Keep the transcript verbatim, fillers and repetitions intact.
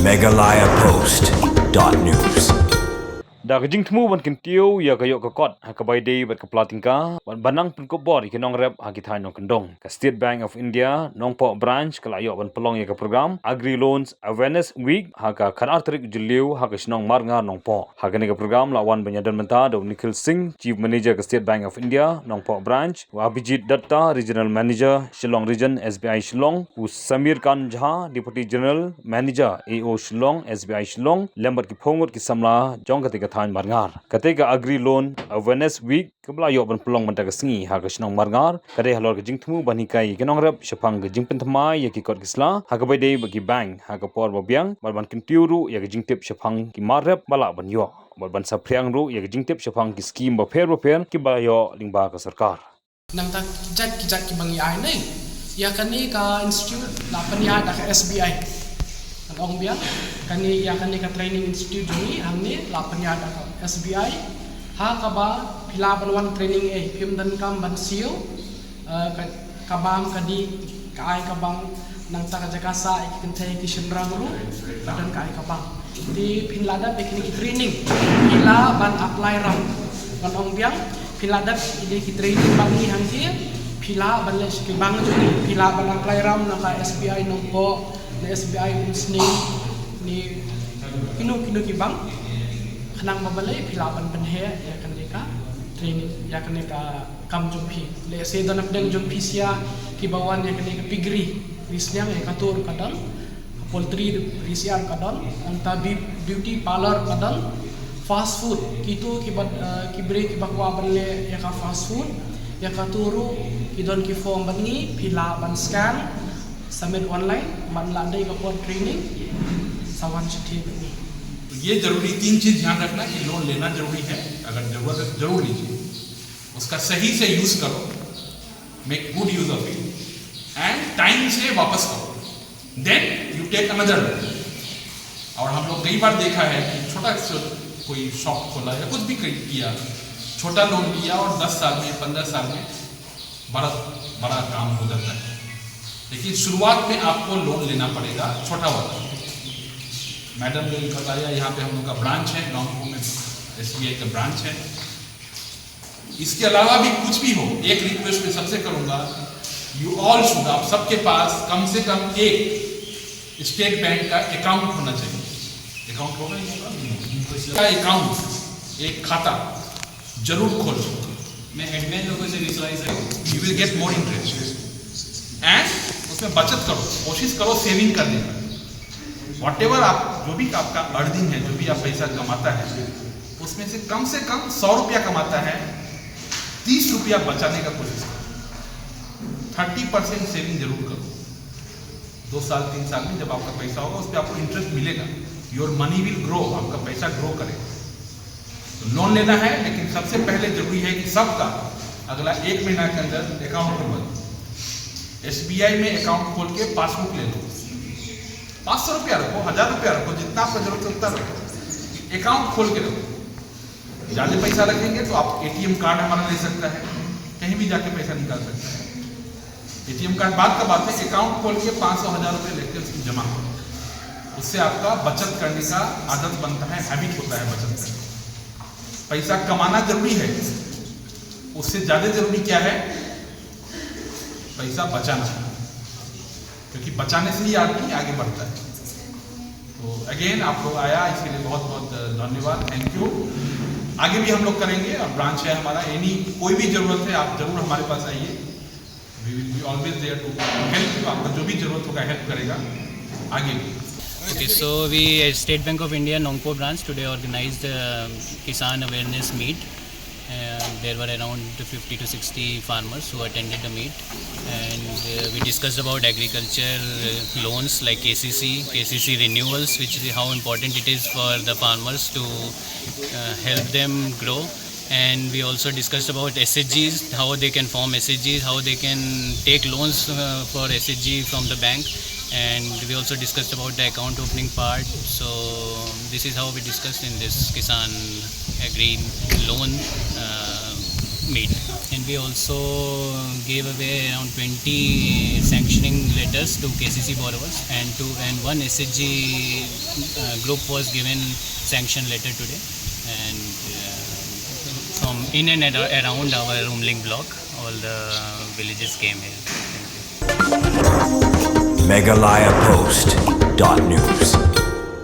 Meghalaya Post dot news. Da ka jingthmu ban kyntiew ïa ka ïoh ka kot ha kaba ïadei bad ka pla tyngka, ban ban nang pynkup bor ïa ki nongrep ha ki thaiñ nongkyndong, ka State Bank of India Nongpoh Branch ka la ïoh ban pynlong ïa ka program Agri Loans Awareness Week ha ka khatar tarik Jylliew ha ka shnong Marngar Nongpoh. Ha kane ka program la wan ban ïadon bynta da u Nikhil Singh, Chief Manager ka State Bank of India Nongpoh Branch, u Abhijit Dutta, Regional Manager Shillong Region, S B I Shillong, u Samir Khan Jha, Deputy General Manager, A O Shillong, S B I Shillong, lem bad ki phew ngut ki samla jong katei ka thaiñ Marngar. Katei ka Agri Loan Awareness Week kaba la ïoh ban pynlong mynta ka sngi ha ka shnong Marngar, ka dei halor ka jingthmu ban hikai ïa ki nongrep shaphang ka jingpynthymmai ïa ki kot ki sla ha kaba ïadei bad ki bank ha ka por ba biang, bad ban kyntiew ruh ïa ka jingtip shaphang ki mar rep ba lah ban ïoh, bad ban saphriang ruh ïa ka jingtip shaphang ki skim bapher bapher kiba ïoh lyngba ka sorkar. Nangta ki jait ki jait kiba ngi ai ne. Ïa kane ka institute la pynïaid da ka S B I. Ngan ong biang, kane ïa kane ka training institute jong ngi hangne la pynïaid da ka S B I. Ha kaba phi lah ban wan training, eh, phim donkam ban siew, eh, ka, ka bam ka dih, ka ai ka bam, nangta ka jaka sah ïa ki kynthei ki shynrang ruh, ka don ka ai ka bam. Te phin lah dep ïa kine ki training, phi lah ban apply ram. Ngan ong biang, phi lah dep ïa kine ki training bad ngi hangtei, phi lah ban leh sha ki bank jong ngi, phi lah ban apply ram na ka S B I Nongpoh, na S B I Umsning, ne kino kino ki bank. Khnang ba balei phi lah ban pynheh ïa kane ka training, ïa kane ka kam jong phi. Lehse don hapdeng jong phi sia kiba wan ïa kane ka piggery, ri sniang ïa ka tur ka don, poultry ri sniang ka don, nangta beau-, beauty parlour ka don, fast food, kito kiba, eh, ki briew kiba kwah ban leh ïa ka fast food, ïa kato ruh ki don ki form bad ngi, phi lah ban scan, submit online, man la dei ka por training, sa wan shathie bad ngi. तो ये जरूरी तीन चीज ध्यान रखना कि लोन लेना जरूरी है, अगर जरूरत है तो जरूर लीजिए, उसका सही से यूज करो, make good use of it, and time से वापस करो, then you take another loan। और हम लोग कई बार देखा है कि छोटा सा कोई शॉप खोला या कुछ भी कहीं किया, छोटा लोन लिया और दस साल में, पन्द्रह साल में बड़ा, बड़ा काम हो जाता है। लेकिन शुरुआत में आपको लोन लेना पड़ेगा, छोटा वाला। मैडम ने भी बताया, यहाँ पे हम लोग का ब्रांच है, नॉन्गपोह में एसबीआई का ब्रांच है। इसके अलावा भी कुछ भी हो, एक रिक्वेस्ट मैं सबसे करूंगा, you all should, आप सबके पास कम से कम एक स्टेट बैंक का अकाउंट होना चाहिए। अकाउंट होगा, का अकाउंट, एक खाता जरूर खोलो। मैं एडमिन लोगों से भी सलाह, यू विल गेट मोर इंटरेस्ट। एंड उसमें बचत करो, कोशिश करो सेविंग करने का। वॉट एवर आप, जो भी आपका अर्निंग है, जो भी आप पैसा कमाता है, उसमें से कम से कम सौ रुपया कमाता है, तीस रुपया बचाने का कोशिश करो। थर्टी परसेंट सेविंग जरूर करो। दो साल, तीन साल में जब आपका पैसा होगा, उस पर आपको इंटरेस्ट मिलेगा। योर मनी विल ग्रो, आपका पैसा ग्रो करेगा। तो लोन लेना है, लेकिन सबसे पहले जरूरी है कि सबका अगला एक महीना के अंदर अकाउंट खोलवा दो। एसबीआई में अकाउंट खोल के पासबुक ले लो। पाँच सौ रुपया रखो, हजार रुपया रखो, जितना आपको जरूरत है उतना रखो। अकाउंट खोल के रखो। ज्यादा पैसा रखेंगे तो आप एटीएम कार्ड हमारा ले सकता है, कहीं भी जाके पैसा निकाल सकता है। एटीएम कार्ड बाद का बात है, अकाउंट खोल के पाँच सौ, हजार रुपये लेके उसमें जमा करो। उससे आपका बचत करने का आदत बनता है, हैबिट होता है बचत करने का। पैसा कमाना जरूरी है, उससे ज्यादा जरूरी क्या है? पैसा बचाना, क्योंकि बचाने से ही आदमी आगे बढ़ता है। तो अगेन, आप लोग आया, इसके लिए बहुत बहुत धन्यवाद, थैंक यू। आगे भी हम लोग करेंगे और ब्रांच है हमारा, एनी कोई भी जरूरत है आप जरूर हमारे पास आइए। We will be always there to help you। आपका जो भी जरूरत होगा, हेल्प करेगा आगे भी। Okay, so we at State Bank of India Nongpoh branch today organized the Kisan Awareness Meet. Uh, there were around fifty to sixty farmers who attended the meet, and uh, we discussed about agriculture uh, loans like K C C, K C C renewals, which is how important it is for the farmers to uh, help them grow. And we also discussed about S H Gs, how they can form S H Gs, how they can take loans uh, for S H G from the bank. And we also discussed about the account opening part. So this is how we discussed in this Kisan Agri Loan uh, meet. And we also gave away around twenty sanctioning letters to K C C borrowers, and to and one S H G uh, group was given sanction letter today. And uh, from in and ar- around our Umling block, all the villages came here. Thank you. Meghalaya Post dot news.